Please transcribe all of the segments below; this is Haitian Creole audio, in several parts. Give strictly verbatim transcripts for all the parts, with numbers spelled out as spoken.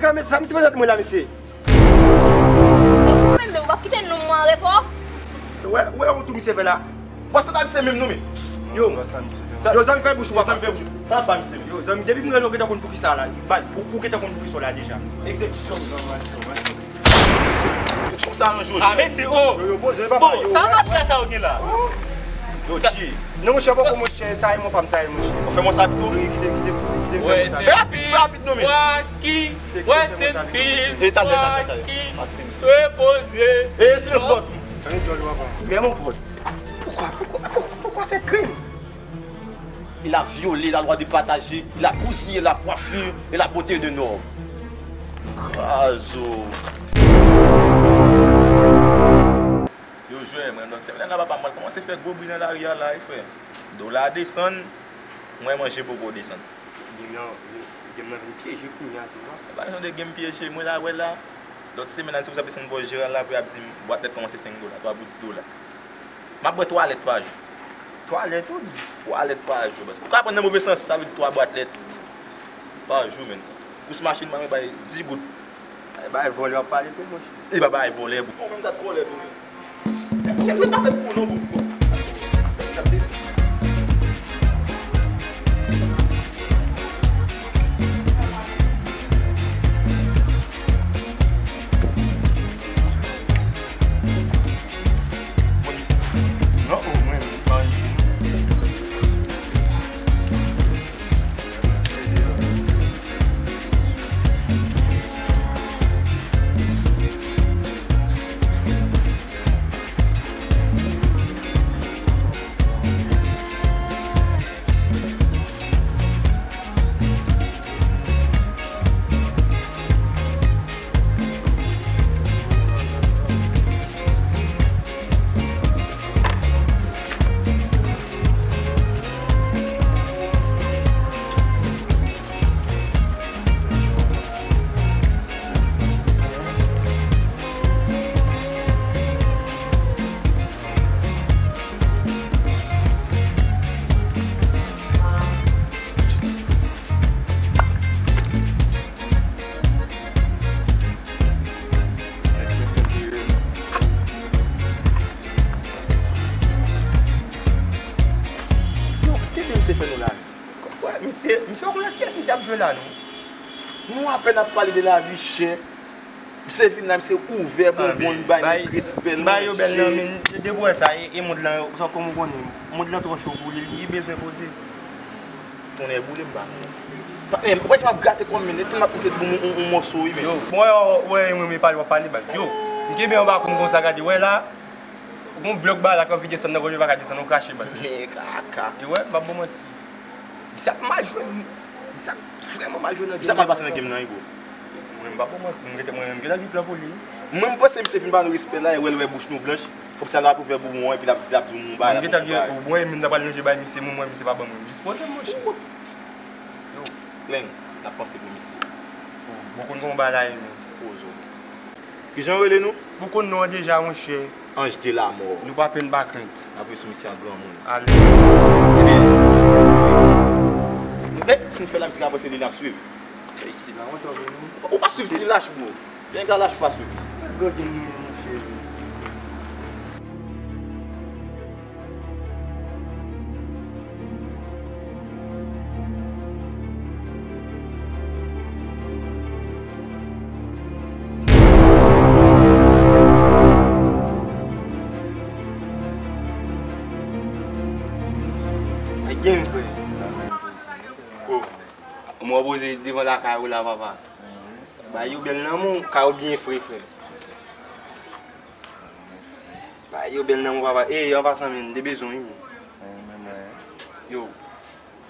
Kame sa, misye fè zòt mwen la, mesye. Ou menm menm, ou p ap kite nou an repo? Wè, wè, ou tou misye fè la. Bòs la misye menm non men. Yo, yo, zanmi fè bouch ou, papa. Zanmi fè bouch. Sa fè misye menm. Yo, zanmi, depi m wè nou gentan konn poukisa la. Baz, ou, ou gentan konn poukisa la deja. Egzekisyon, zanmi, maestro, maestro. Chòm sa nan jou. Ah, mesye, oh. Yo, yo, poze, papa, bon, yo, sa va fè sa ou gen la? Yo, chi. Non, monchè, poko, monchè, sa e mwen pa m sa e, monchè. Ou fè mwen sa pito? Wi, kite, kite, kite, kite. Fè rapid, fè rapid, non, men. Rest in peace, Rocky. Rest in peace, Rocky. Repoze. E, silans, bòs. Men, mon pote, poukwa, poukwa, poukwa, poukwa se krim? Il a violé la loi de partager, il a bousillé la coiffure et la beauté d'un homme. Krazo. Yo, jwè, mwen, lòt semèn la, papa, mwen kòmanse fè gwo bri nan lari a la, wi, frè. Dola desann, mwen, manje poko desann. Game nan, game nan vin pyeje kounye a tou, non? E pa kesyon de game pyeje, mwen la, wè la. Lòt semèn la, se pou sa desann bò jeran la, pou y ap di m, bwat lèt kòmanse senk dola, twa pou dis dola. M ap bwè twa lèt pa jou. Twa lèt, ou di? Twa lèt pa jou, baz. Ou ka pran nan move sans, sa vle di twa bwat lèt pa jou, menn. Kous machin pa mwen bay dis goud. Ay, bay vòlè w ap pale tou, monchè. E pa bay vòlè, bro. Ou menm dat vòlè tou, menn. Monchè, misye pa fèt pou ou non, bro. Non, o mwen, mwen pa wè misye. Yo, kite misye fè nou la. Wè, misye, misye pa konnen kiyès misye ap jwe la, non. Nou apèn ap pale de lavi chè. Misye vin la, misye ouvè, bonbon, bay nèg respè l, bay yo bèl nan men. Depi w wè sa, e, e mond lan, sa kòm ou konnen, mond lan twò cho pou li, li bezwen poze. Tonnè boule m pa konnen. Pa, e, wè jan m ap grate kò m, men, e tèlman misye di bon, on, on mòso, wi, men. Yo, bon, wè, wè, wè, mwen, mwen pale, w ap pale, baz. Yo, m kenbe anba kou m konsa, gade, wè la, gon blòk ba la, k anvi desann nan gòj, yo pa ka desann, on krache, baz. Men kaka. E wè, m pa bon manti. Misye ap mal jwe, misye ap vrèman mal jwe nan game nan. Misye ap mal pase nan game nan, wi, bro. Mwen, m pa pou manti, mwen gentan, mwen, mwen gentan gen plan pou li. Mwen, m panse misye vin ba nou respè la, e wè l wè bouch nou blanch. Kòmsi l ap ouvè bonbon an, epi l ap, l ap di w moun bagay, l ap di w moun bagay. Mwen, menm, m ta pral lonje bay misye, mwen, mwen, misye pa ban mwen. Jis poze m, monchè. Yo. Plen, n ap panse pou misye. Bon, konn kòman bagay la ye, menm. Poze w. Kijan yo rele nou? Ou konn non an deja, monchè. Anj de la mò. Nou pa penn pa krent. N ap sou misye an granmoun. Alèz. Ebyen, e, si n fè la, misye ka panse li n ap swiv. Fè isit. Ou pa swiv ti lach, bro. Nèg la lach ou pa swiv. Gòj li ye, monchè. Ay, gen vre. Ko. Mwen poze devan lakay ou la, papa. Ba yo bèl nan men w, kay ou byen fre, frè. Ba yo bèl nan men w, papa. Ey, an pasan, men, m te bezwen w, wi, men. Yo,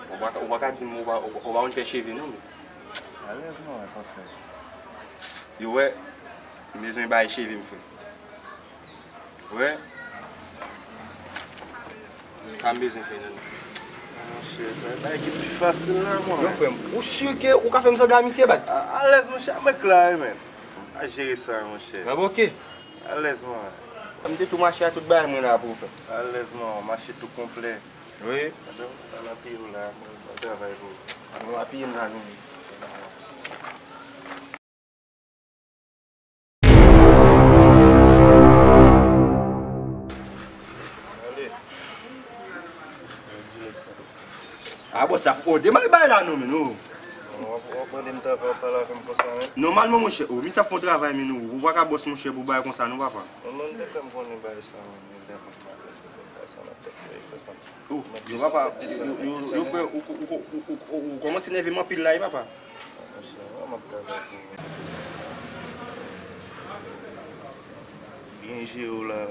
ou pa, ou pa ka di m ou pa, ou pa, ou pa konn fè cheve, non, men. Alèz, non, sa fè. Yo, wè, m bezwen bay cheve m, frè. Wè. Sa m bezwen fè, non. Monchè, sa bagay ki pi fasil la, mwen. Yo, frè m, ou si ke ou ka fè m sanble a misye, baz? A, alèz, monchè, mwen klare, men. A jere sa, monchè. Mwen, oke. Alèz, mwen. M te tou mache a tout bagay mwen la pou fè. Alèz, mwen, mache tou konplè. Wi. Pandan m pa nan peyi w la, mwen, mwen travay pou ou. Mwen pa peyi m la, non. Bòs la, o, demare bagay la non, men, o. W ap, w ap mande m travay, w ap pale avè m konsa, men. Nòmalman, monchè, o, misye ap fè yon travay, men, o, ou pa ka bòs, monchè, pou bagay konsa, non, papa. Mwen menm, depi m konnen bagay sa, men, men, depi m konnen bagay sa, nan tèt mwen, e fè konn. O, yo, papa, yo, yo, yo, yo, frè, ou, ou kòmanse nève m anpil la, wi, papa. Monchè, w ap travay pou ou. Byen jere w la.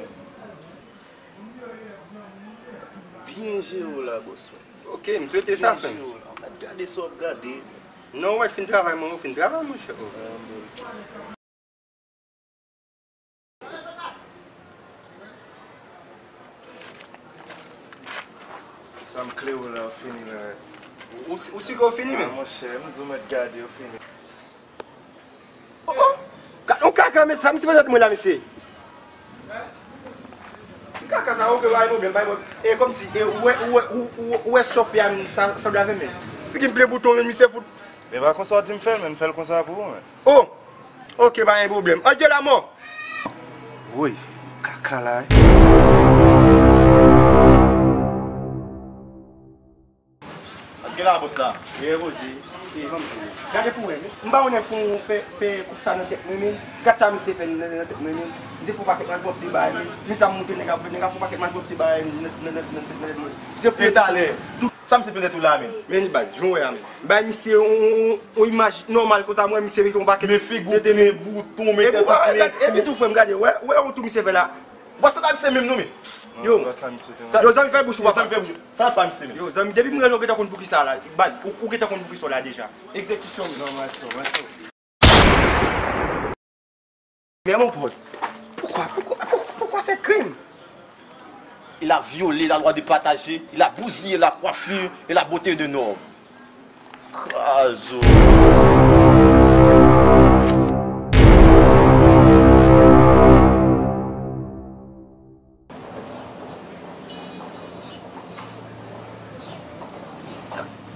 Byen jere w la, bòs mwen. Ok, m swete sa, frè m. Byen jere w la. Mèt gade sa w ap gade. Non, w mèt fin travay, mwen, ou fin travay, monchè. Sa m kle w la, ou fini la. Ou, ou, ou si ke w fini, men? A, monchè, m di w mèt gade, ou fini. Oh, oh! Gad yon kaka, men sa misye fè tèt mwen la, mesye. Kaka sa, ok, pa gen pwoblèm, pa gen pwoblèm. E kòmsi, e, ou wè, ou wè, ou, ou, ou wè sa w fè a, sa, sanble avè m, men. Pikin ple bouton, men misye fout. Men pa konsa w di m fè l, men m fè l konsa pou ou, men. Oh! Ok, pa gen pwoblèm. Anjela mò! Woy, kaka la, wi. Sa k gen la, bòs la? Ye, poze. E, ban m di w. Gade pou wè. M ba yon nèg fè, fè, fè koup sa nan tèt mwen, men. Gad sa misye fè nan, nan tèt mwen, men. Misye fè yon pakèt malpwòpte bay, men. Men sa m montre nèg ap, nèg ap fè yon pakèt malpwòpte bay nan, nan, nan, nan, nan tèt mwen. Misye fè talè. Sa misye fè tèt ou la, men? Men li baz, jan w wè a, men. Bay misye yon, yon, yon, yon imaj nòmal konsa, mwen, misye mete yon pakèt. Men figi w ple bouton, men tèt ou ple tou. Epi tou, frè m, gade, wè, wè yon tou misye fè la. Bòs la misye menm non, men. Yo. Yo, zanmi, fè bouch ou, papa. Zanmi, fè bouch ou. Sa fè misye menm. Yo, zanmi, depi m wè nou gentan konn poukisa la. Baz, ou, ou gentan konn poukisa la deja. Egzekisyon, wi. Non, maestro, maestro. Men mon pote, poukwa, poukwa, poukwa, poukwa se krim? Il a violé la loi de partager, il a bousillé la coiffure et la beauté d'un homme. Krazo.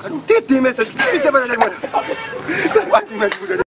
Gad yon tete, men se ti misye pa nan nèg mwen. Wa ki mèt pou